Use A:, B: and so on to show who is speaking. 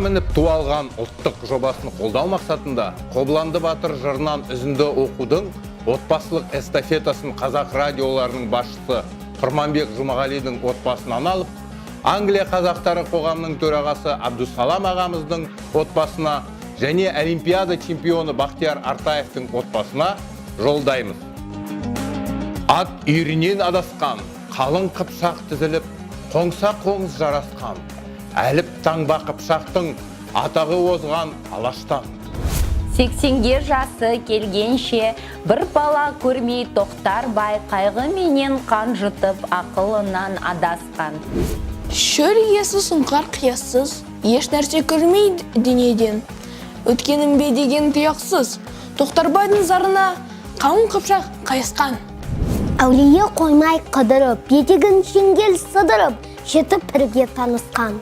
A: Мініп ту алған ұлттық жобасын қолдау мақсатында Қобыланды батыр жырынан үзінді оқудың отбасылық эстафетасын қазақ радиоларының басшысы Құрманбек Жұмағалидің отбасынан алып, Англия қазақтары қоғамының төрағасы Абдусалам ағамыздың отбасына және Олимпиада чемпионы Бақтияр Артаевтың отбасына жолдаймыз. Ат үйірінен адасқан, қалың қыпшақ тізіліп, қоңса қоңыз жарасқан, әліп таңба қыпшақтың атағы озған алаштан.
B: 80-ге жасы келгенше бір бала көрмей Тоқтар бай қайғы менен қан жұтып, ақылынан адасқан.
C: Шөл иесі сұңқар қияссыз, еш нәрсе көрмейді дүниеден. Өткенім бе деген тұяқсыз, Тоқтарбайдың зарына қалың қыпшақ қайысқан.
D: Әулие қоймай қыдырып, етегін шеңгел сыдырып, жеті пірге танысқан.